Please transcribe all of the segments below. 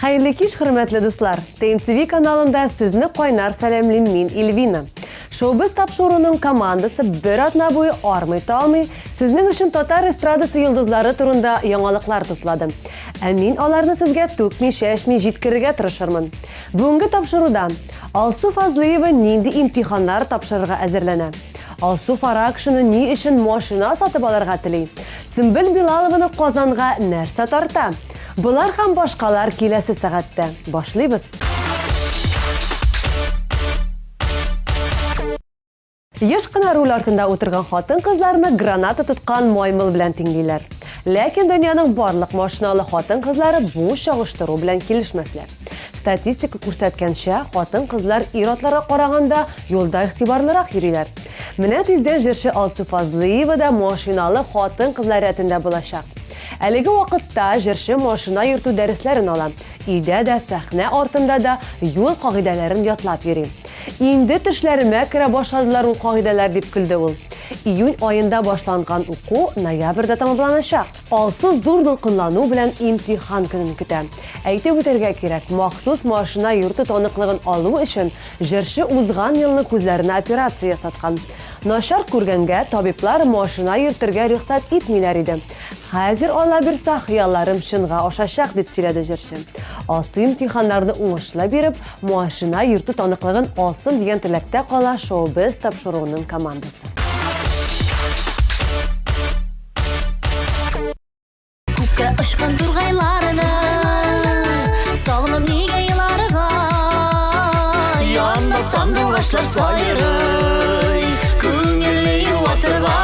Хәерле кич, хөрмәтле дуслар! ТНТВ каналында сезне кайнар сәламлим мин, Ильвина. Шоу-біз тапшыруының командасы бер атна буе армый-талмый сезнең өчен татар эстрадасы йолдызлары турында яңалыклар туплады. Ә мин аларны сезгә түкми-чәчми җиткерергә тырышырмын. Бүгенге тапшыруда Алсу Фазлыева нинди имтиханнар тапшырырга әзерләнә? Алсу Фаракшина ни өчен машина сатып алырга тели? Сөмбел Билалованы Казанга нәрсә тарта? Болар һәм башкалар киләсе сәгатьтә. Башлыйбыз! Еш кына руль артында утырган хатын-кызларны граната тоткан маймыл белән тиңлиләр. Ләкин дөньяның барлык машиналы хатын-кызлары бу чагыштыру белән килешмәсләр. Статистика күрсәткәнчә, хатын-кызлар ир-атларга караганда юлда игътибарлырак йөриләр. Менә тиздән җырчы Алсу Фазлыева да машиналы хатын-кызлар рәтендә булачак. Әлеге вакытта җырчы машина йөртү дәресләрен ала. Өйдә дә, сәхнә артында да юл кагыйдәләрен ятлап йөри. Инде төшләремә керә башладылар ул кагыйдәләр, дип көлде ул. Июнь аенда башланган уку ноябрьдә тәмамланачак. Алсу зур дулкынлану белән имтихан көнен көтә. Әйтеп үтәргә кирәк, махсус машина йөртү таныклыгын алу өчен җырчы узган елны күзләренә операция ясаткан. Начар күргәнгә, табиблар машина йөртергә рөхсәт итмиләр иде. Хәзер, аллабирса, хыялларым чынга ашачак, дип сөйләде җырчы. Алсу имтиханнарны уңышлы биреп, машина йөртү таныклыгын алсын дигән теләктә кала Шоу-без тапшыруының командасы. Күккә очкан тургайларны Сагынып нигә еларга? Янда сандугачлар сайрый, Күңелне юатырга.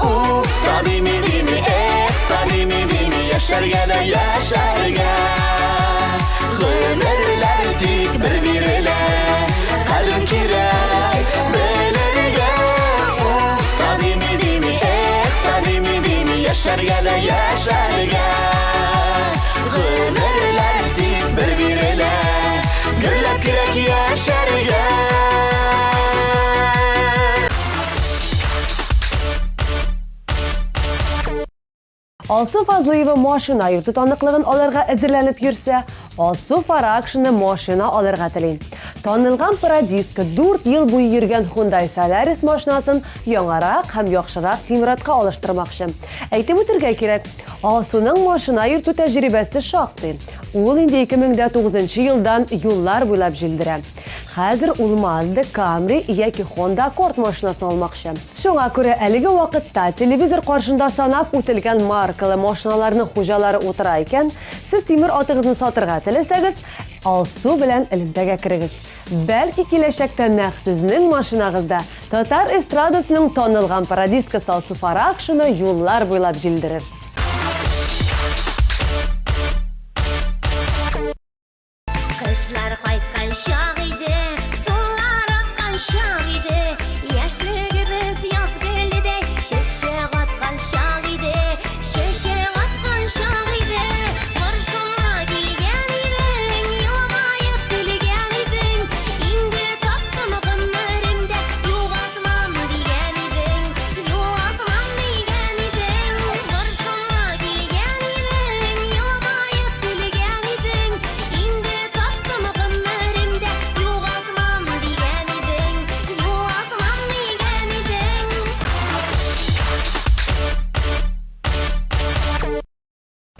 Уф, та дими, дими, эх, та дими, дими, Яшәргә дә яшәргә. Гомерләр тик бер бирелә, Кадерен кирәк белергә. Уф, та дими, дими, эх, та дими, дими, Яшәргә дә яшәргә. Гомерләр тик бер бирелә, Гөрләп кирәк яшәргә. Алсу Фазлыева машина йөртү таныклыгын алырга әзерләнеп йөрсә, Алсу Фаракшина машина алырга тели. Танылган пародистка 4 ел буе йөргән Hyundai Solaris машинасын яңарак һәм яхшырак тимератка алыштырмакчы. Әйтеп үтергә кирәк, Алсуның машина йөртү тәҗрибәсе шактый. Ул инде 2009 елдан юллар буйлап җилдерә. Хәзер ул Mazda, Camry яки Honda Accord машинасын алмакчы. Шуңа күрә әлеге вакытта телевизор каршында санап үтелгән маркалы машиналарның хуҗалары утыра икән, сез тимер атыгызны сатырга теләсәгез, Алсу белән элемтәгә керегез. Бәлки киләчәктә нәкъ сезнең машинагызда татар эстрадасының танылган пародисткасы Алсу Фаракшина юллар буйлап җилдерер. Кышлар кайткан чак иде, сулар аккан чак иде, яшьлегебез яз гөледәй чәчәк аткан чак иде, чәчәк аткан чак иде. Каршыма килгән идең, елмаеп көлгән идең, инде таптым гомеремдә югалтмам дигән идең, югалтмам дигән идең. Каршыма килгән идең, елмаеп көлгән идең, Инде таптым гомеремдә югалтмам дигән идең, югалтмам дигән идең.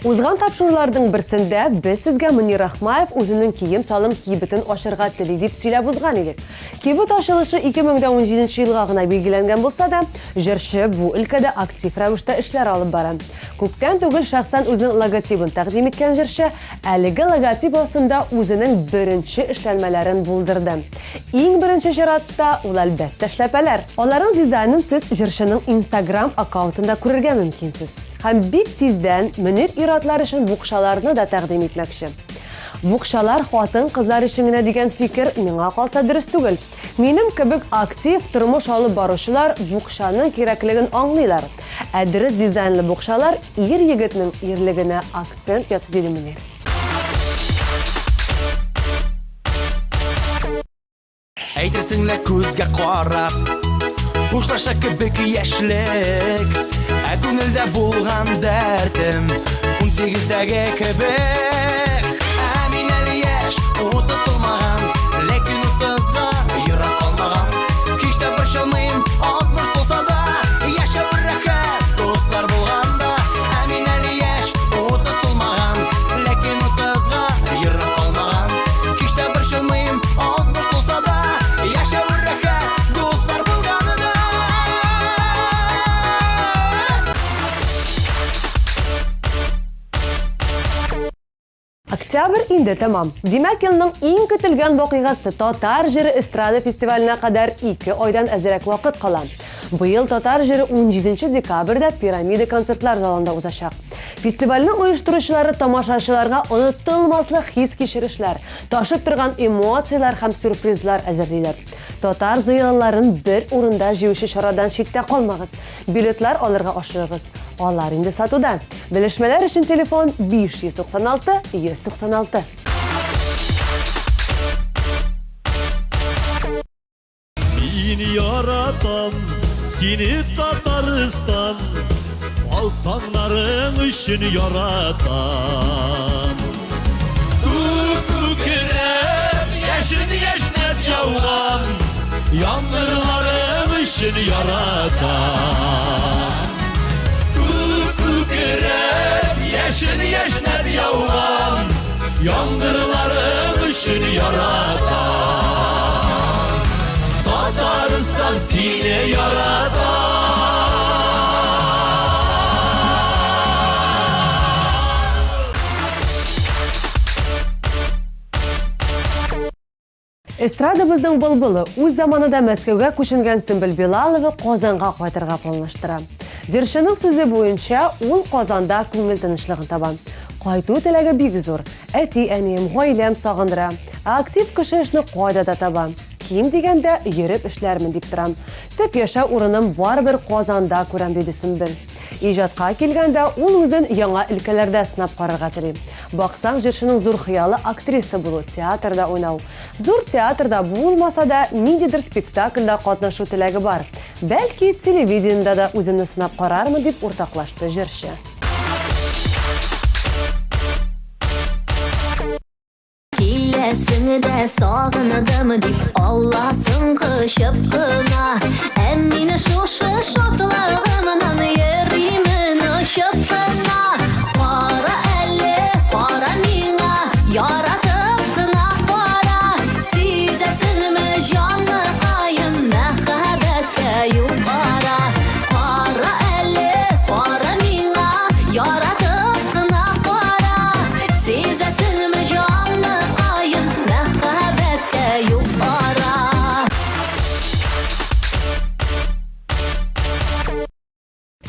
Узган тапшыруларның берсендә без сезгә Мөнир Рахмаев үзенең кием-салым кибетен ачырга тели дип сөйләп узган идек. Кибет ачылышы 2017 елга гына билгеләнгән булса да, җырчы бу өлкәдә актив рәвештә эшләр алып бара. Күптән түгел шәхсән үзенең логотибын тәкъдим иткән җырчы Әлеге логотип астында үзенең беренче эшләнмәләрен булдырды. Иң беренче чиратта, ул, әлбәттә, эшләпәләр. Аларның дизайнын сез җырчының Instagram аккаунтында күрергә мөмкинсез. Һәм бик тиздән Мөнир ир-атлар өчен букчаларны да тәкъдим итмәкче. Букчалар хатын-кызлар өчен генә дигән фикер, миңа калса, дөрес түгел. Минем кебек актив тормыш алып баручылар букчаның кирәклеген аңлыйлар. Ә дөрес дизайнлы букчалар ир-егетнең ирлегенә акцент ясый, диде Мөнир. Әйтерсең лә күзгә карап Хушлаша кебек яшьлек Ә күңелдә булган дәртем 18-дәге кебек. Октябрь инде тәмам. Димәк, елның иң көтелгән вакыйгасы Татар җыры эстрада фестиваленә кадәр ике айдан әзрәк вакыт кала. Быел Татар җыры 17 декабрьдә Пирамида концертлар залында узачак. Фестивальне оештыручылары тамашачыларга онытылмаслык хис-кичерешләр, ташып торган эмоцияләр һәм сюрпризлар әзерлиләр. Татар зыялыларын бер урында җыючы чарадан читтә калмагыз, билетлар алырга ашыгыгыз. Алар инде сатуда. Белешмәләр өчен телефон 596 196. Мин яратам сине, Татарстан, Ал таңнарың өчен яратам. Күк күкрәп, яшен яшьнәп яуган Яңгырларың өчен яратам. Күк күкрәп, яшен яшьнәп яуган Яңгырларың өчен яратам. Татарстан сине яратам. Эстрадабызның былбылы, үз заманында Мәскәүгә күченгән Сөмбел Билалова Казанга кайтырга планлаштыра. Җырчының сүзе буенча, ул Казанда күңел тынычлыгын таба. Кайту теләге бик зур. Әти-әнием, гаиләм сагындыра. Ә актив кеше эшне кайда да таба. Ким дигәндә, йөреп эшләрмен дип торам. Төп яшәү урыным барыбер Казанда күрәм, диде Сөмбел. Иҗатка килгәндә, ул үзен яңа өлкәләрдә сынап карарга тели. Баксаң, җырчының зур хыялы актриса булу, театрда уйнау. Зур театрда булмаса да, ниндидер спектакльдә катнашу теләге бар. Бәлки, телевидениедә дә үземне сынап карармын, дип уртаклашты җырчы. Киләсең дә сагындым дип алласын кочып кына. Ә мин шушы шатлыгымнан йөримен очып кына. Кара әле, кара миңа, яратып кына кара. Сизәсеңме җаныкаем, мәхәббәткә юк ара. Кара әле, кара миңа, яратып кына кара. Сизәсеңме җаныкаем, мәхәббәткә юк ара.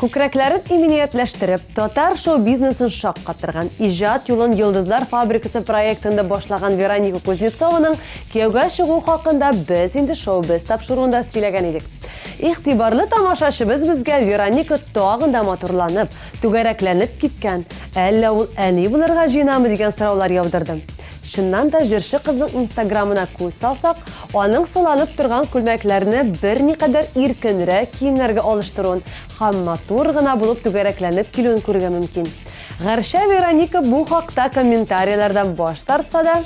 Күкрәкләрен иминиятләштереп, татар шоу-бизнесын шаккатырган, иҗат юлын Йолдызлар фабрикасы проектында башлаган Вероника Кузнецованың кияүгә чыгуы хакында без инде Шоу-без тапшыруында сөйләгән идек. Игътибарлы тамашачыбыз безгә Вероника тагын да матурланып, түгәрәкләнеп киткән, әллә ул әни булырга җыенамы дигән сораулар яудырды. Чыннан да җырчы кызның инстаграмына күз салсак, аның сыланып торган күлмәкләрне берникадәр иркенрәк киемнәргә алыштыруын һәм матур гына булып түгәрәкләнеп килүен күрергә мөмкин. Гәрчә Вероника бу хакта комментарийләрдән баш тартса да,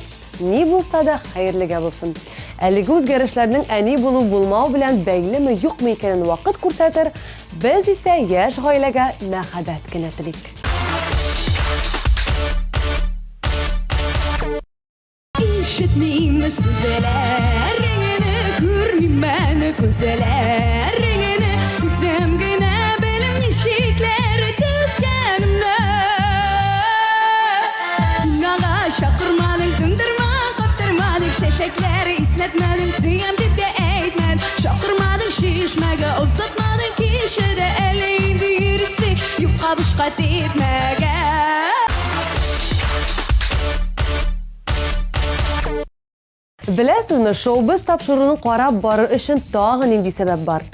ни булса да хәерлегә булсын. Әлеге үзгәрешләрнең әни булу-булмау белән бәйлеме-юкмы икәнен вакыт күрсәтер, без исә яшь гаиләгә мәхәббәт кенә телик. Ишетмим сүзләреңне, күрмим күзләреңне, үзем генә беләм ничекләр түзгәнемне. Дөньяга чакырмадың, тындырма, каптырмадың, чәчәкләр иснәтмәдең, сөям дип тә әйтмәдең, чакырмадың чишмәгә, озатмадың кичәдә, әле инде йөрисең юкка бушка типмәгә. Беләсезме, шоу-без тапшыруын карап барыр өчен тагы нинди сәбәп бар?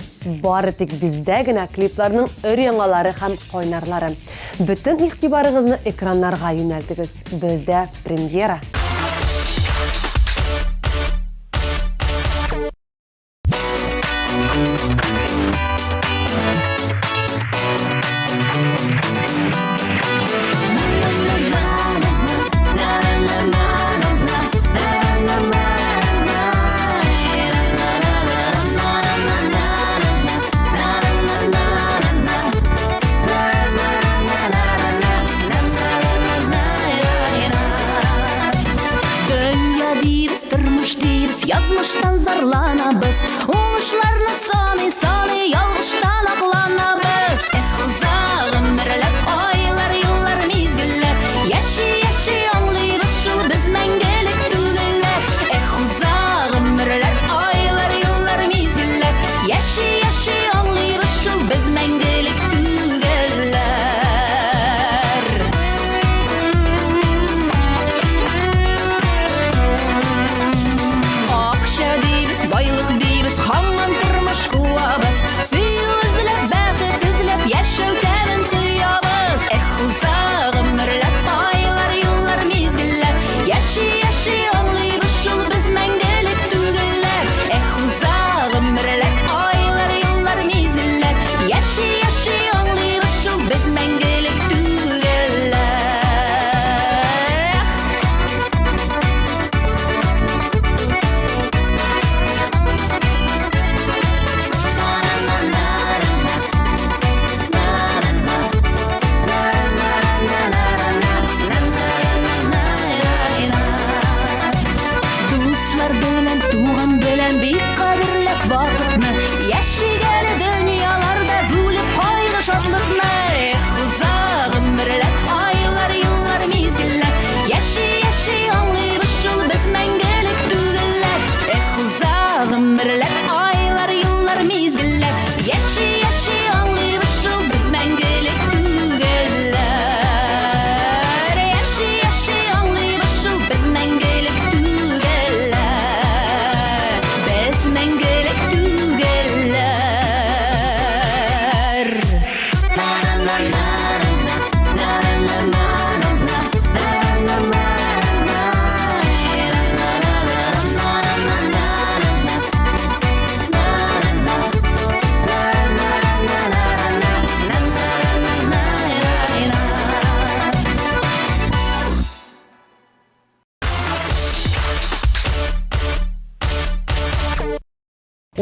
Бары тик бездә генә клипларның өр-яңалары һәм кайнарлары. Бөтен игътибарыгызны экраннарга юнәлтегез. Бездә премьера!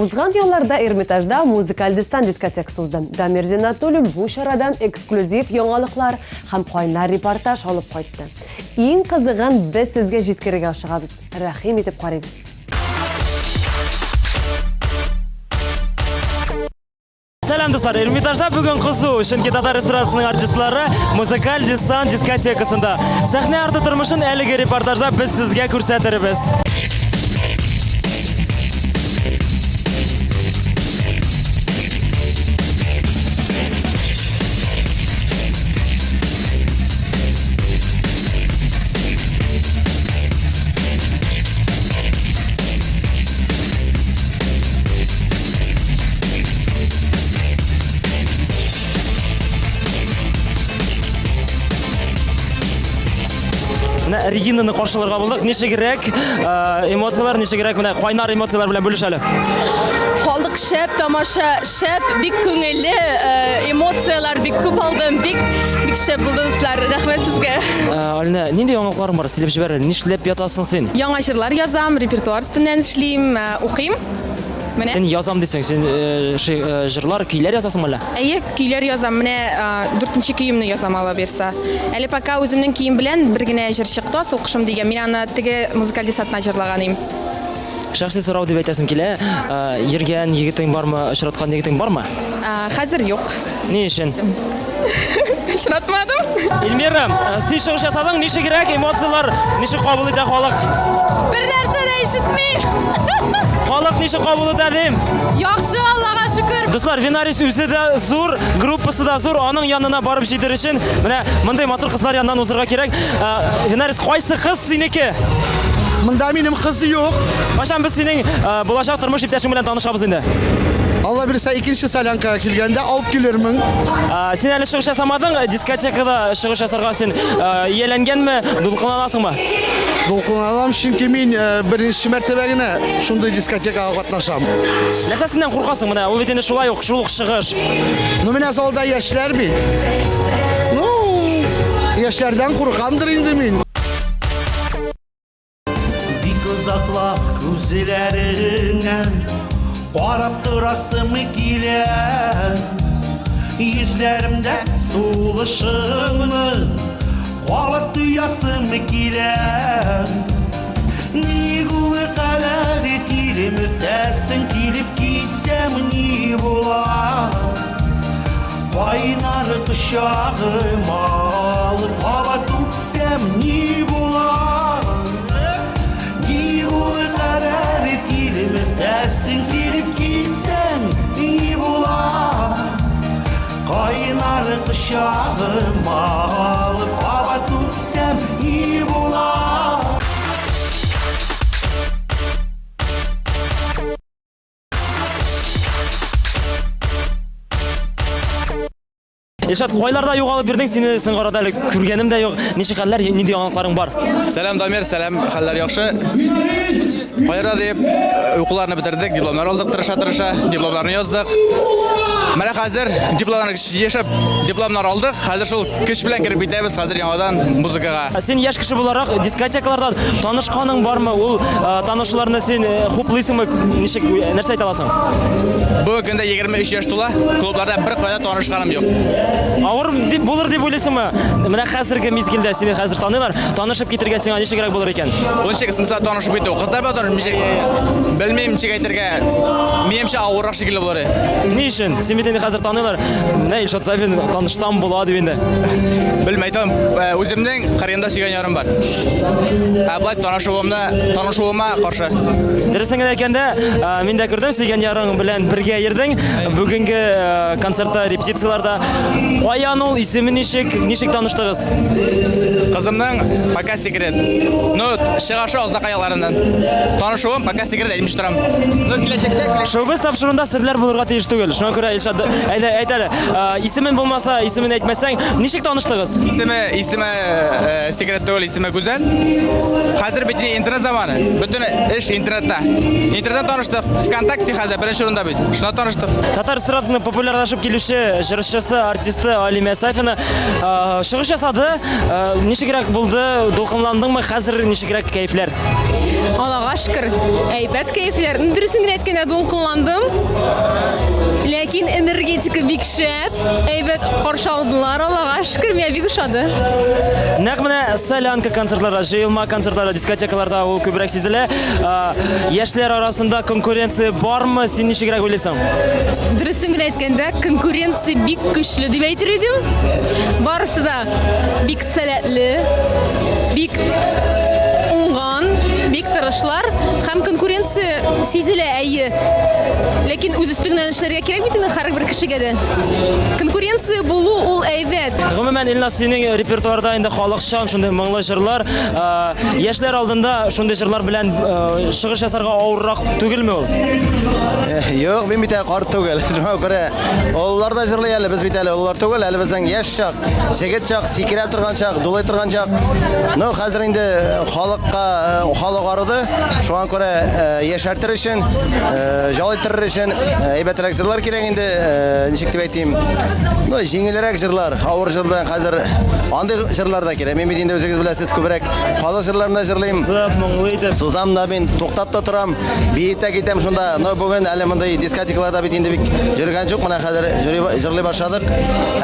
Узган ялларда Эрмитажда Музыкаль десант дискотекасы узды. Дамир Зиннатуллин бу чарадан эксклюзив яңалыклар һәм кайнар репортаж алып кайтты. Иң кызыгын без сезгә җиткерергә ашыгабыз. Рәхим итеп карыйбыз. Сәлам, дуслар! Эрмитажда бүген кызу, чөнки татар эстрадасының артистлары музыкаль десант дискотекасында. Сәхнә арты тормышын әлеге репортажда без сезгә күрсәтербез. Менә Регинаны каршыларга булдык. Ничегрәк э, эмоцияләр, ничегрәк менә кайнар эмоцияләр белән бүлеш әле. Халык шәп, тамаша шәп, бик күңелле, э, эмоцияләр бик күп алдым, бик бик шәп булды, дуслар. Рәхмәт сезгә. Э, Алинә, нинди яңалыкларың бар? Сөйләп җибәр әле. Нишләп ятасың син? Яңа җырлар язам, репертуар өстеннән эшлим, укыйм. Менә. Син язам дисең, син э, ши, э, җырлар, көйләр язасыңмы әллә? Әйе, көйләр язам. Менә э, дүртенче көемне язам алла бирса. Әле пока үземнең көем белән бер генә җыр чыкты, Асыл кошым дигән. Мин аны теге музыкаль десантна җырлаган идем. Шәхси сорау дип әйтәсем килә. Э, йөргән егетең бармы, очраткан егетең бармы? Э, хәзер юк. Ни өчен? Очратмадым. Эльмира, э, син чыгыш ясадың, ничегрәк эмоцияләр, ничек кабул итә халык? Бер нәрсә дә ишетмим. Халык ничек кабул итә дим? Яхшы, Аллага шөкер. Дуслар, Винарис үзе дә зур, группасы да зур, аның янына барып җитер өчен менә мондый матур кызлар яныннан узырга кирәк. Э, Винарис, кайсы кыз синеке? Монда минем кыз юк. Кайчан без синең э, булачак тормыш иптәшең белән танышабыз инде? Алла бирсә, икенче солянкага килгәндә алып килермен. Син әле чыгыш ясамадың, дискотекада чыгыш ясарга син ияләнгәнме, дулкынланасыңмы? Дулкынланам, чөнки мин беренче мәртәбә генә шундый дискотекага катнашам. Нәрсәсеннән куркасың менә? Ул бит инде шулай ук, шул ук чыгыш. Ну, менә залда яшьләр бит. Ну, яшьләрдән куркамдыр инде мин. Бик озаклап күзләреңә Карап торасым килә Йөзләремдә сулышыңны Кабат тоясым килә Ник ул кадәр тилмертәсең Килеп китсәм ни була Кайнар кочагыма алып кабат үпсәм ни була? Ни ул кадәр тилмертәсең, килеп китсәң ни була? Кайнар кочагыма алып кабат үпсәм ни була? Илшат, кайларда югалып йөрдең? Сине соңгы арада әле күргәнем дә юк. Ничек хәлләр, нинди яңалыкларың бар? Сәлам, Дамир, сәлам, хәлләр яхшы. Кайларда дип, э, укуларны бетердек, дипломнар алдык тырыша-тырыша, дипломнарны яздык. Менә хәзер дипломнарны җыешып, дипломнар алдык. Хәзер шул көч белән кереп китәбез хәзер яңадан музыкага. Син яшь кеше буларак дискотекаларда танышканың бармы? Ул э, танышуларны син э, хуплыйсыңмы? Ничек, э, нәрсә әйтә аласың? Бүгенге көндә 23 яшь тула, клубларда бер кайда танышканым юк. Авыр дип булыр дип уйлыйсыңмы? Менә хәзерге мизгелдә сине хәзер таныйлар. Танышып китергә сиңа ничегрәк булыр икән? Ул ничек, смысла танышып китү? Кызлар белән танышып ничек? Белмим, ничек әйтергә. Минемчә авыррак шикелле булыр. Ни өчен? Син бит инде хәзер таныйлар. Менә Илшат Сафин танышсам була дип инде. Белмәй әйтәм, э, үземнең кырыемда сөйгән ярым бар. Ә болай танышуымны, танышуыма каршы. Дөресен генә әйткәндә, э, мин дә күрдем, сөйгән ярың белән бергә йөрдең. Бүгенге э, концертта, репетицияләрдә каян ул, исеме ничек, ничек таныштыгыз? Кызымның пока секрет. Ну, чыгашы Азнакай якларыннан. Танышуым пока секрет әйтмичә торам. Ну, киләчәктә, киләчәктә. Шоу-біз тапшыруында серләр булырга тиеш түгел. Шуңа күрә Илшат, әйдә, әйт әле, исемен булмаса, исемен әйтмәсәң, ничек таныштыгыз? Исеме, исеме э, секрет түгел, исеме Гүзәл. Хәзер бит интернет заманы. Бөтен эш интернетта. Интернетта таныштык. ВКонтакте хәзер беренче урында бит. Шунда таныштык. Татар эстрадасының популярлашып килүче җырчысы, артисты Алимә Сафина чыгыш ясады. Ничегрәк булды? Дулкынландыңмы? Хәзер ничегрәк кәефләр? Аллага шөкер, әйбәт кәефләр. Ну, Дөресен генә әйткәндә, дулкынландым. Ләкин энергетика бик шәп, әйбәт каршы алдылар, Аллага шөкер, миңа бик ошады. Нәкъ менә солянка концертларда, җыелма концертларда, дискотекаларда ул күбрәк сизелә. Яшьләр арасында конкуренция бармы? Син ничегрәк уйлыйсың? Дөресен генә әйткәндә, конкуренция бик көчле дип әйтер идем. Барысы да бик сәләтле, бик уңган, бик тырышлар һәм конкуренция сизелә, әйе. Ләкин үз өстеңнән эшләргә кирәк бит инде һәрбер кешегә дә. Конкуренция булу ул әйбәт. Гомумән, Илназ, синең репертуарда инде халыкчан шундый моңлы җырлар. Яшьләр алдында шундый җырлар белән чыгыш ясарга авыррак түгелме ул? Юк, мин бит әле карт түгел. Шуңа күрә олылар да җырлый әле, без бит әле олылар түгел, әле безнең яшь чак. Җегет чак, сикерә торган чак, дулый торган чак. Ну, хәзер инде халыкка, халык арыды. Шуңа күрә яшәртер өчен, җал иттерер өчен әйбәтрәк җырлар кирәк инде, ничек дип әйтим. Ну, җиңелрәк җырлар, авыр җыр белән хәзер андый җырлар да кирәк. Мин бит инде үзегез беләсез, күбрәк халык җырларын да җырлыйм. Сузып, моңлы итеп. Сузам да мин, туктап та торам, биеп тә китәм шунда. Но бүген әле мондый дискотекаларда бит инде бик йөргән юк. Менә хәзер җырлый башладык.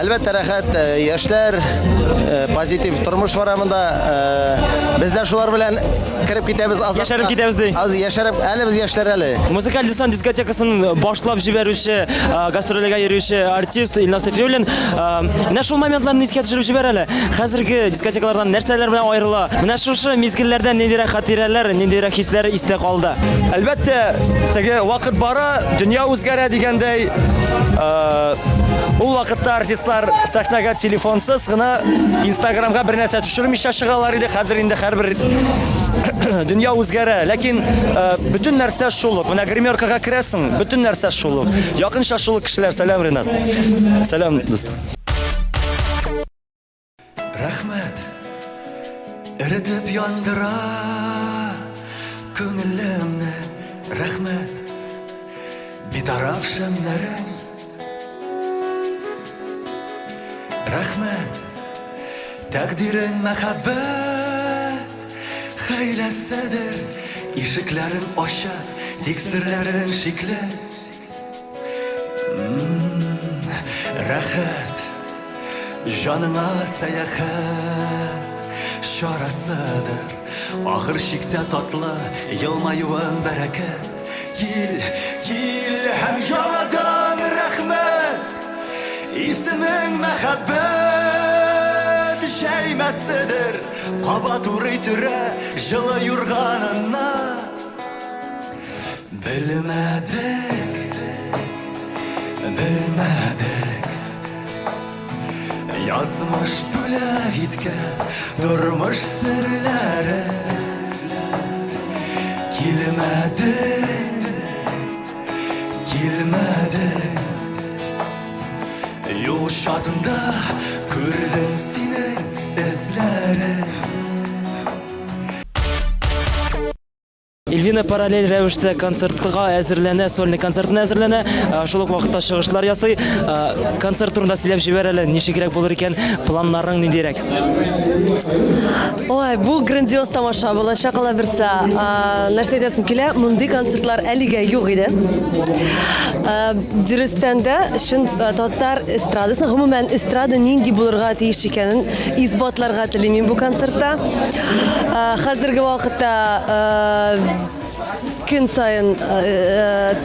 Әлбәттә, рәхәт, э, яшьләр, э, позитив тормыш бара монда. Э, без дә шулар белән кереп китәбез азакта. Яшәреп китәбез ди. Аз яшәреп, әле без яшьләр әле. Музыкаль десант дискотекасын башлап җибәрүче, гастрольгә йөрүче артист Илназ Сафиуллин. Менә шул моментларны искә төшереп җибәр әле. Хәзерге дискотекалардан нәрсәләр белән аерыла? Менә шушы мизгелләрдән ниндирәк хатирәләр, ниндирәк хисләр истә калды? Әлбәттә, теге вакыт бара, дөнья үзгәрә дигәндәй, Ул вакытта артистлар сәхнәгә телефонсыз гына Инстаграмга бер нәрсә төшермичә чыгалар иде. Хәзер инде һәрбер дөнья үзгәрә. Ләкин бөтен нәрсә шул ук. Менә гримеркага керәсең, бөтен нәрсә шул ук. Якынча шул ук кешеләр. Сәлам, Ренат. Сәлам, дустым. Рәхмәт, эретеп яндыра күңелемне, рәхмәт, битараф шәмнәрең. Рәхмәт, тәкъдирең мәхәббәт хәйләседер, ишекләрең ачык, тик серләрең шикле. Рәхәт, җаныңа сәяхәт чарасыдыр. Ахыр чиктә татлы елмаюың бәрәкәт. Кил, кил һәм яңадан рәхмәт. Исемең мәхәббәт җәймәседер. Кабат урый төрә җылы юрганына. Белмәдек, белмәдек Язмыш бүләк иткән тормыш серләре Килмәдең, килмәдең Юл чатында күрдем синең эзләрең. Эльвина параллель рәвештә концертка әзерләнә, сольный концертына әзерләнә, шул ук вакытта чыгышлар ясый. Концерт турында сөйләп җибәр әле, ничегрәк булыр икән, планнарың ниндирәк? Ой, бу грандиоз тамаша булачак ала берсә. Нәрсә әйтәсем килә, мондый концертлар әлегә юк иде. Дөрестән дә, чын татар эстрадасының, гомумән, эстрада нинди булырга тиеш икәнен исбатларга телим мин бу концертта. Хәзерге вакытта көн саен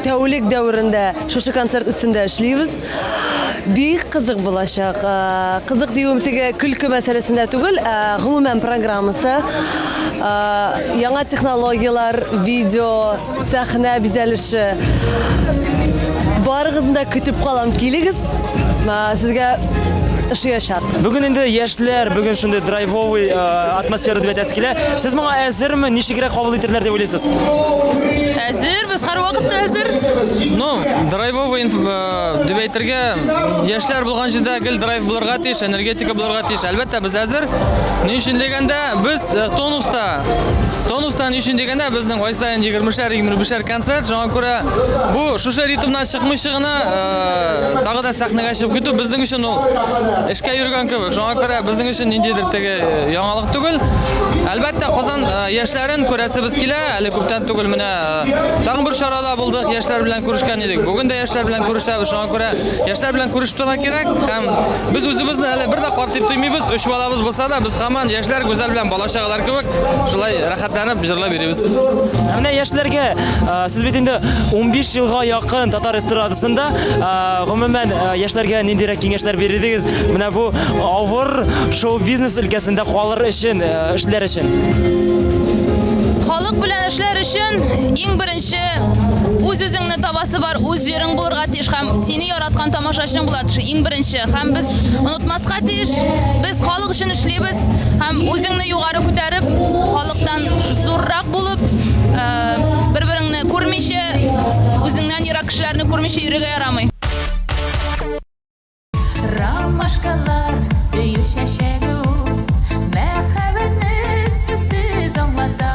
тәүлек дәверендә шушы концерт өстендә эшлибез. Бик кызык булачак. Кызык диюем теге көлке мәсьәләсендә түгел, ә гомумән программасы. Яңа технологияләр, видео, сәхнә бизәлеше. Барыгызны да көтеп калам, килегез. Сезгә ошыячак. Бүген инде яшьләр, бүген шундый драйвовый э, атмосфера дип әйтәсе килә. Сез моңа әзерме? Ничегрәк кабул итерләр дип уйлыйсыз? Әзер, без һәрвакытта әзер. Ну, драйвовый э, дип әйтергә, яшьләр булган җирдә гел драйв булырга тиеш, энергетика булырга тиеш. Әлбәттә, без әзер. Ни өчен дигәндә, без э, тонуста. Тонуста ни өчен дигәндә, безнең ай саен 20-шәр, 25-шәр концерт. Шуңа күрә бу шушы ритмнан чыкмыйча гына э, тагы да сәхнәгә чыгып китү безнең өчен ул эшкә йөргән кебек. Шуңа күрә безнең өчен ниндидер теге яңалык түгел. Әлбәттә, Казан яшьләрен күрәсебез килә. Әле күптән түгел менә тагын бер чарада булдык, яшьләр белән күрешкән идек. Бүген дә яшьләр белән күрешәбез. Шуңа күрә яшьләр белән күрешеп торырга кирәк һәм без үзебезне әле бер дә карт дип тоймыйбыз. Өч балабыз булса да, без һаман яшьләр, гүзәл белән бала-чагалар кебек шулай рәхәтләнеп җырлап йөрибез. Ә менә яшьләргә, сез бит инде 15 елга якын татар эстрадасында, гомумән, яшьләргә ниндирәк киңәшләр бирер идегез? Менә бу авыр шоу-бизнес өлкәсендә калыр өчен, эшләр өчен. Халык белән эшләр өчен иң беренче үз-үзеңне табасы бар, үз җырың булырга тиеш һәм сине яраткан тамашачың була тиеш иң беренче. Һәм без онытмаска тиеш, без халык өчен эшлибез һәм үзеңне югары күтәреп, халыктан зуррак булып, бер-береңне күрмичә, үзеңнән ерак кешеләрне күрмичә йөрергә ярамый. Ромашкалар сөю чәчәге ул, Мәхәббәтне сүзсез аңлата.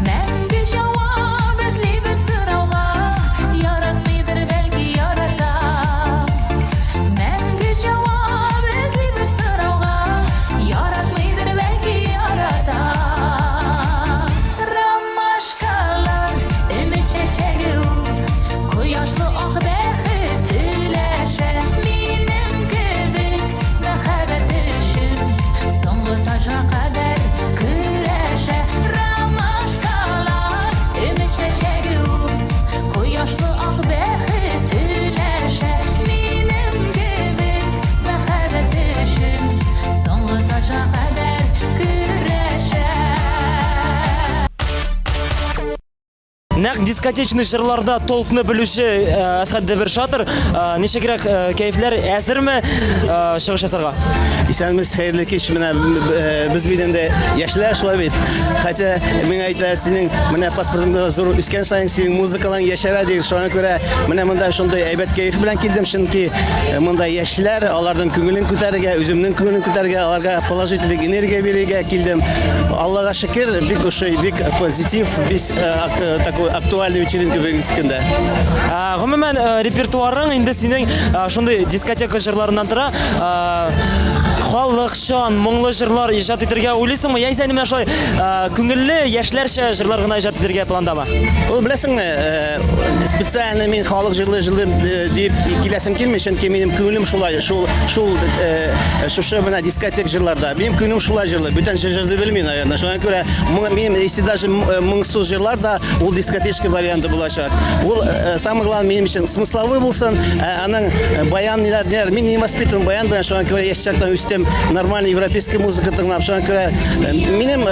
Мәңге җавап эзли бер сорауга, Яратмыйдыр, бәлки ярата. Мәңге җавап эзли бер сорауга, Яратмыйдыр, бәлки ярата. Ромашкалар өмет чәчәге ул, Кояшлы ак бәхет өләшә. Минем кебек мәхәббәт өчен Соңгы таҗга кадәр көрәшә. Ромашкалар өмет чәчәге ул, Кояшлы ак бәхет өләшә. Минем кебек мәхәббәт өчен Соңгы таҗга кадәр көрәшә. Нәкъ дискотечный җырларда толкны белүче э, Әсхәт Дәбершатыр, э, ничегрәк э, кәефләр әзерме чыгыш ясарга? Исәнмесез, хәерле кич. Менә без бит инде яшьләр шулай бит. Хотя миңа әйтәләр, синең менә паспортыңда зур үскән саен синең музыкалаң яшәрә ди. Шуңа күрә менә монда шундый әйбәт кәеф белән килдем, чөнки монда яшьләр, аларның күңелен күтәрергә, үземнең күңелен күтәрергә, аларга положительный энергия бирергә килдем. Аллага шөкер, бик ошый, бик позитив, бик такой актуальный вечеринка бүгенге көндә. Гомумән, репертуарың инде синең шундый дискотека җырларыннан тора. Халыкчан, моңлы җырлар иҗат итәргә уйлыйсыңмы? Яисә инде менә шулай күңелле, яшьләрчә җырлар гына иҗат итәргә пландамы? Ул беләсеңме, специально мин халык җырлый җырлыйм дип киләсем килми, чөнки минем күңелем шулай, шул шул шушы менә дискотек җырларда. Минем күңелем шулай җырлый. Бүтән җыр җырлый белмим, наверное. Шуңа күрә минем если даже моңсу җырлар да ул дискотечка варианты булачак. Ул самое главное минем өчен смысловой булсын, ә аның баян ниләр, ниләр. Мин не воспитан баян белән, шуңа күрә яшь чактан үстем, нормальный европейский музыка тыңлап, шуңа күрә минем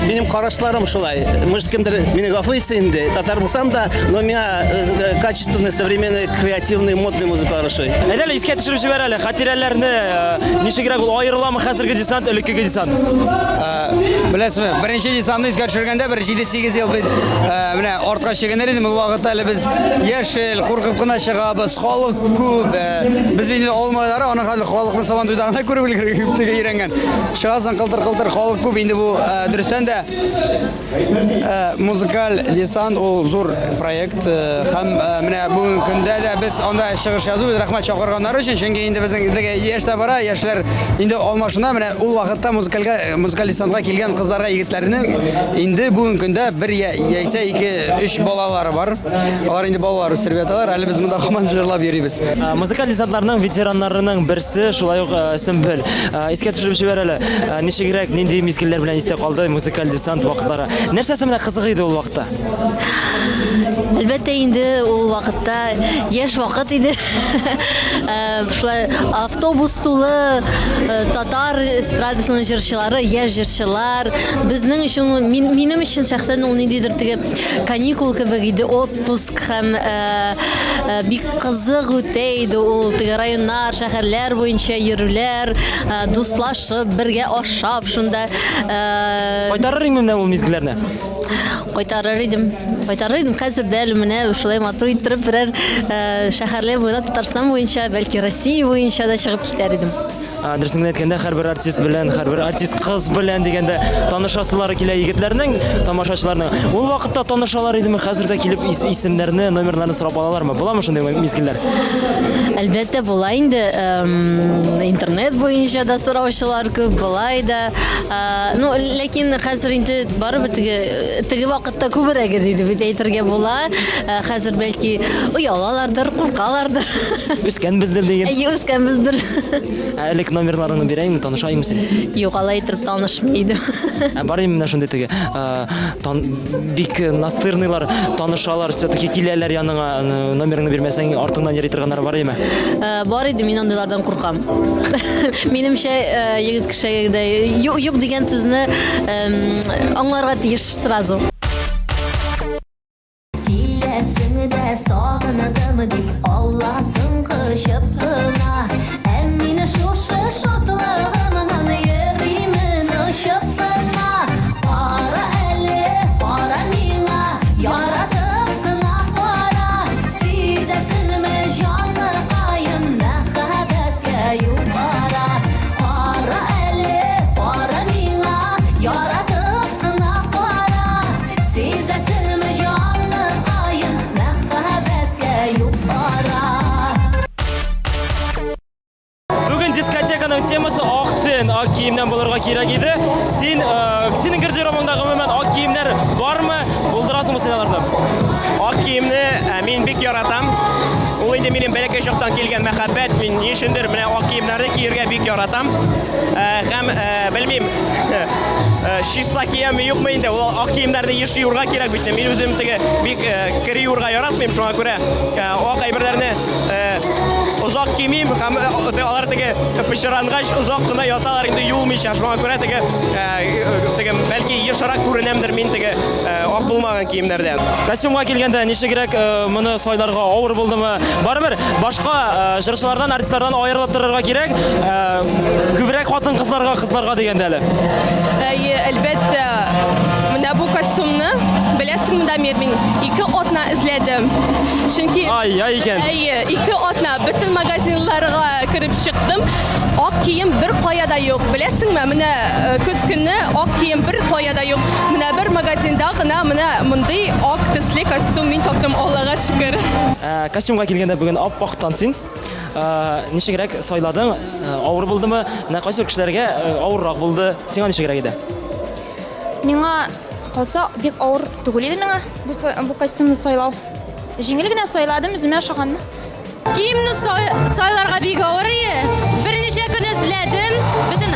минем карашларым шулай. Может, кемдер мине гафу итсен инде, татар булсам да, но миңа качественный, современный, креативный, модный музыкалар ошый. Әйдә әле искә төшереп җибәр әле хатирәләрне, ничегрәк ул аерыламы хәзерге десант, элеккеге десант? Беләсезме, беренче десантны искә төшергәндә бер 7-8 ел бит менә артка чигенер идем. Ул вакытта әле без яшел, куркып кына чыгабыз, халык күп. Без бит инде авыл малайлары, аны хәзер халыкны Сабантуйда гына күреп өлгергән, өйрәнгән. Чыгасың кылтыр-кылтыр, халык күп. Инде бу дөрестән дә Музыкаль десант ул зур проект һәм менә бүгенге көндә дә без анда чыгыш язубыз. Рәхмәт чакырганнары өчен, чөнки инде безнең теге яшь тә бара, яшьләр инде алмашына. Менә ул вакытта музыкальгә музыкаль десантка килгән кызларга, егетләрнең инде бүгенге көндә бер яисә ике, өч балалары бар. Алар инде балалар үстереп яталар. Әле без монда һаман җырлап йөрибез. Музыкаль десантларның ветераннарының берсе шулай ук Сөмбел. Искә төшереп җибәр әле, ничегрәк, нинди мизгелләр белән истә калды музыкаль десант вакытлары? Нәрсәсе менә кызык иде ул вакытта? Әлбәттә инде ул вакытта яшь вакыт иде. Шулай автобус тулы татар эстрадасының җырчылары, яшь җырчылар. Безнең өчен, минем өчен шәхсән ул ниндидер теге каникул кебек иде, отпуск. Һәм бик кызык үтә иде ул теге районнар, шәһәрләр буенча йөрүләр, дуслашып, бергә ашап шунда. Кайтарыр идеңме менә ул мизгелләрне? Кайтарыр идем. Кайтарыр идем. Хәзер дә әле менә шулай матур иттереп берәр шәһәрләр буйлап Татарстан буенча, бәлки Россия буенча да чыгып китәр идем. Дөресен генә әйткәндә, һәрбер артист белән, һәрбер артист кыз белән дигәндә танышасылары килә егетләрнең, тамашачыларның. Ул вакытта танышалар идеме, хәзер дә килеп исемнәрне, номерларны сорап алалармы? Буламы шундый мизгелләр? Әлбәттә, була инде. Интернет буенча да сораучылар күп, болай да. Ну, ләкин хәзер инде барыбер теге теге вакытта күбрәк иде дип әйтергә була. Хәзер бәлки оялалардыр, куркалардыр. Үскәнбездер диген. Әйе, үскәнбездер. Ә элек номерларыңны бирәйме, таныша идеңме син? Юк, алай итеп танышмый идем. Ә бар идеме менә шундый теге, тан, бик настырныйлар, танышалар, все-таки киләләр яныңа, номерыңны бирмәсәң, артыңнан йөри торганнар бар идеме? Бар иде, мин андыйлардан куркам. Минемчә, егет кешегә дә юк, юк дигән сүзне аңларга тиеш сразу. Киләсең дә сагындым дип Алласын кочып кына. Ә мин шушы шатлыгымнан йөримен очып кына. Кара әле, кара миңа, яратып кына кара. Сизәсеңме, җаныкаем, мәхәббәткә юл бара. Кара әле, кара миңа, яратып кына кара. Сизәсеңме, җаныкаем, мәхәббәткә юл бара. Бүген дискотеканың темасы ак төн, ак киемнән булырга кирәк иде. Син, э, синең гардеробыңда гомумән ак киемнәр бармы? Булдырасыңмы син аларны? Ак киемне э, мин бик яратам. Ул инде минем бәләкәй чактан килгән мәхәббәт. Мин ни өчендер менә ак киемнәрне киергә бик яратам. Э, һәм э, белмим, э, чиста киямме юкмы инде, ул ак киемнәрне еш юырга кирәк бит. Мин үзем теге бик кер юырга яратмыйм, шуңа күрә ак әйберләрне озак кимим һәм алар теге пычрангач озак кына яталар инде юылмыйча. Шуңа күрә теге теге бәлки ешрак күренәмдер мин теге ак булмаган киемнәрдән. Костюмга килгәндә ничегрәк моны сайларга авыр булдымы? Барыбер башка җырчылардан, артистлардан аерылып торырга кирәк. Күбрәк хатын-кызларга, кызларга дигәндә әле. Әйе, әлбәттә. Менә бу костюмны, беләсеңме, Дамир, мин ике атна эзләдем. Чөнки Ай-яй икән. Әйе, ике атна бөтен магазиннарга кереп чыктым. Ак кием бер кая да юк. Беләсеңме, менә көз көне ак кием бер кая да юк. Менә бер магазинда гына менә мондый ак төсле костюм мин таптым, Аллага шөкер. Ә, костюмга килгәндә бүген ап-актан син. Ә, ничегрәк сайладың? Ә, авыр булдымы? Менә кайсы кешеләргә авыррак булды? Сиңа ничегрәк иде? Миңа калса, бик авыр түгел иде миңа бу, бу костюмны сайлау. Җиңел генә сайладым, үземә ошаганны. Киемне сайларга бик авыр ие. Берничә көн эзләдем. Бөтен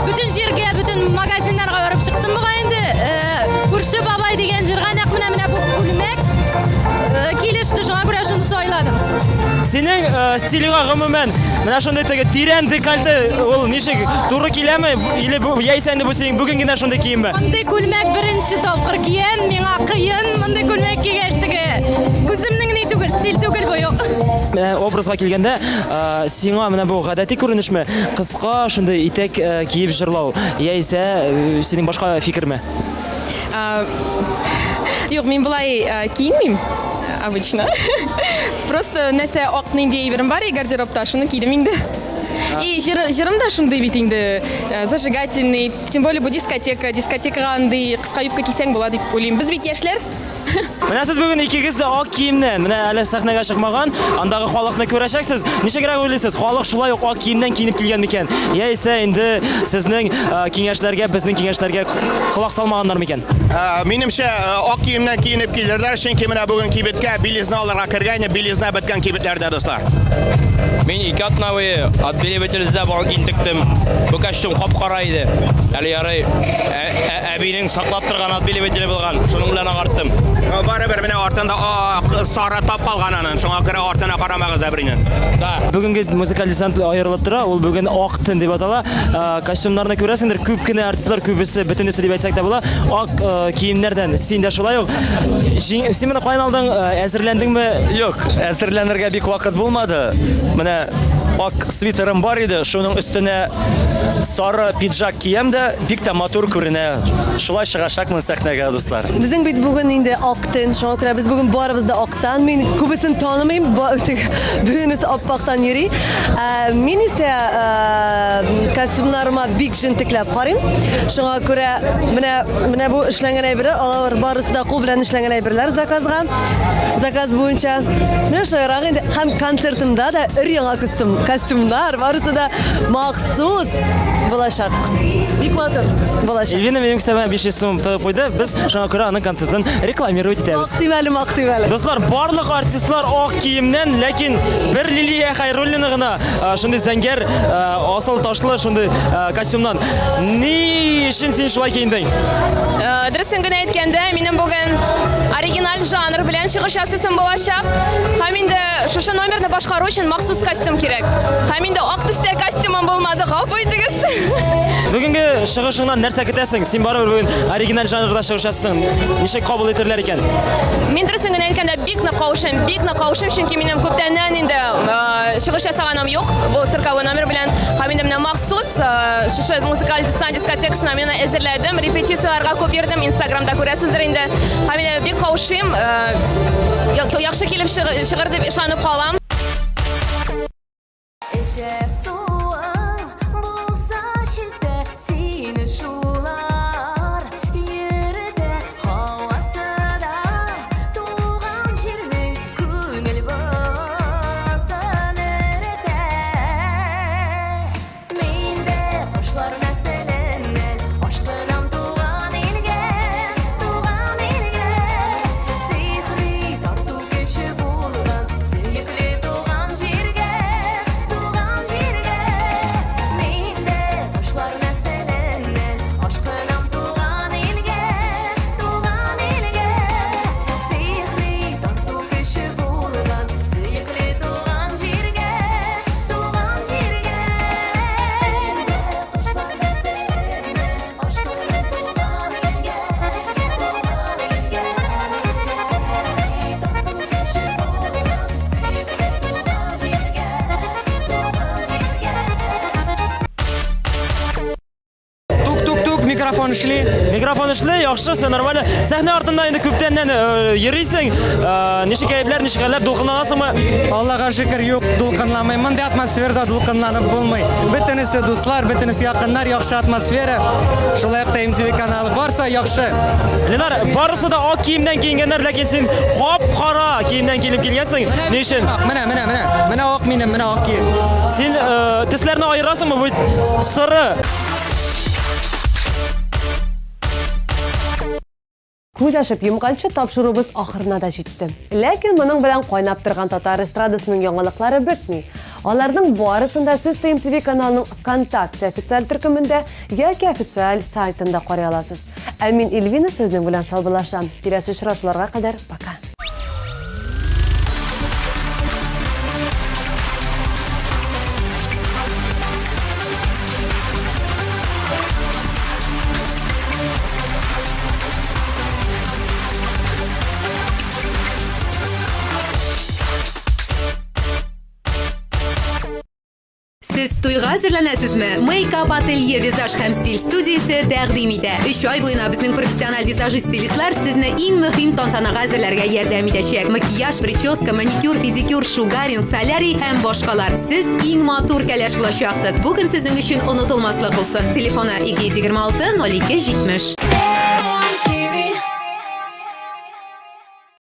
бөтен җиргә, бөтен магазиннарга барып чыктым бугай инде. Э, күрше бабай дигән җырга нәкъ менә менә бу күлмәк э, килеште, шуңа күрә шуны сайладым. Синең э, стилеңа гомумән менә шундый теге тирән декольте ул ничек туры киләме? Или бу яисә инде бу синең бүген генә шундый киемме? Мондый күлмәк беренче тапкыр киям, миңа кыен мондый күлмәк кигәч теге. Үземнең ни түгел, стиль түгел бу юк. Менә образга килгәндә, э, сиңа менә бу гадәти күренешме? Кыска шундый итәк э, киеп җырлау яисә э, синең башка фикерме? Юк, мин болай киенмим обычно. Просто нәрсә ак нинди әйберем бар гардеробта, шуны кидем инде. И җырым да шундый бит инде, зажигательный, тем более бу дискотека, дискотекага андый кыска юбка кисәң була дип уйлыйм. Без бит яшьләр. Менә сез бүген икегез дә ак киемнән, менә әле сәхнәгә чыкмаган, андагы халыкны күрәчәксез. Ничегрәк уйлыйсыз, халык шулай ук ак киемнән киенеп килгән микән? Яисә инде сезнең э, киңәшләргә, безнең киңәшләргә колак салмаганнар микән? Э, минемчә, э, ак киемнән киенеп килерләр, чөнки менә бүген кибеткә белизна алырга кергән, белизна беткән кибетләрдә, дуслар. Мин ике атна буе отбеливатель эзләп интектем. Бу костюм кап-кара иде. Әле ярый Әбинең саклап торган отбеливателе булган, шуның белән агарттым. Барыбер менә артында ак сары тап калган анын, шуңа күрә артына карамагыз әбринең. Да. Бүгенге музыкаль десант аерылып тора, ул бүген ак төн дип атала. Костюмнарны күрәсеңдер, күп кенә артистлар, күбесе, бөтенесе дип әйтсәк тә була, ак киемнәрдән. Син дә шулай ук. Син моны каян алдың? Әзерләндеңме? Юк, әзерләнергә бик вакыт булмады. Менә. ак свитерым бар иде, шуның өстенә сары пиджак киям дә, бик тә матур күренә. Шулай чыгачакмын сәхнәгә, дуслар. Безнең бит бүген инде ак төн, шуңа күрә без бүген барыбыз да актан. Мин күбесен танымыйм, бөтенесе аппактан йөри. Ә, мин исә ә, костюмнарыма бик җентекләп карыйм. Шуңа күрә менә менә бу эшләнгән әйберләр, алар барысы да кул белән эшләнгән әйберләр заказга. Заказ буенча. Менә шулайрак инде. Һәм концертымда да өр-яңа костюм, костюмнар, барысы да махсус булачак. Бик матур булачак. Эльвина минем кесәмә 500 сум тыгып куйды. Без шуңа күрә аның концертын рекламировать итәбез. Мактыйм әле, мактыйм әле. Дуслар, барлык артистлар ак киемнән, ләкин бер Лилия Хәйруллина гына шундый зәңгәр асыл ташлы шундый костюмнан. Ни өчен син шулай киендең? Дөресен генә әйткәндә, минем бүген оригиналь жанр белән чыгыш ясыйсым булачак. Һәм инде шушы номерны башкару өчен махсус костюм кирәк. Һәм инде ак төстә костюмым булмады, гафу итегез. Бүгенге чыгышыңнан нәрсә көтәсең? Син барыбер бүген оригиналь жанрда чыгыш ясыйсың. Ничек кабул итерләр икән? Мин дөресен генә әйткәндә, бик нык каушыйм, бик нык каушыйм, чөнки минем күптәннән инде чыгыш ясаганым юк бу цирковой номер белән. Һәм инде менә махсус шушы музыкаль десант дискотекасына мин әзерләдем, репетицияләргә күп йөрдем, Инстаграмда күрәсездер инде. Һәм инде бик каушыйм, яхшы килеп чыгыр дип ышанып калам. Эчәр суың булса читтә, сине шулар йөртә. Һавасы да туган җирнең күңел бозын эретә. Мин дә кошлар нәселеннән, ашкынам туган илгә, туган илгә. Сихри тарту көче булган сөекле туган җиргә, туган җиргә. Мин дә кошлар нәселеннән, ашкынам туган илгә, туган илгә. Сихри тарту көче булган сөекле туган җиргә, туган җиргә. Мин дә кошлар нәселеннән, ашкынам туган илгә, туган илгә. Сихри тарту көче булган сөекле туган җиргә, туган җиргә. Тук, тук, тук, микрофон эшли. Микрофон эшли, яхшы, все нормально. Сәхнә артында инде күптәннән йөрисең. Ничек кәефләр, ничек хәлләр, дулкынланасыңмы? Аллага шөкер, юк, дулкынламыйм. Мондый атмосферада дулкынланып булмый. Бөтенесе дуслар, бөтенесе якыннар, яхшы атмосфера. Шулай ук та MTV каналы барса яхшы. Ленар, барысы да ак киемнән киенгәннәр, ләкин син кап-кара киемнән киенеп килгәнсең. Ни өчен? Менә, менә, менә. Менә ак минем, менә ак кием. Син төсләрне аерасыңмы? Бу соры. Күз ачып йомганчы тапшыруыбыз ахырына да җитте. Ләкин моның белән кайнап торган татар эстрадасының яңалыклары бетми. Аларның барысын да сез ТМТV каналының ВКонтакте официаль төркемендә яки официаль сайтында карый аласыз. Ә мин Эльвина сезнең белән саубуллашам. Киләсе очрашуларга кадәр пока. Сез туйга әзерләнәсезме? Мейкап ателье визаж һәм стиль студиясе тәкъдим итә. Өч ай буена безнең профессиональ визажист-стилистлар сезне иң мөһим тантанага әзерләргә ярдәм итәчәк. Макияж, прическа, маникюр, педикюр, шугаринг, солярий һәм башкалар. Сез иң матур кәләш булачаксыз. Бу көн сезнең өчен онытылмаслык булсын. Телефоны 226 02 70.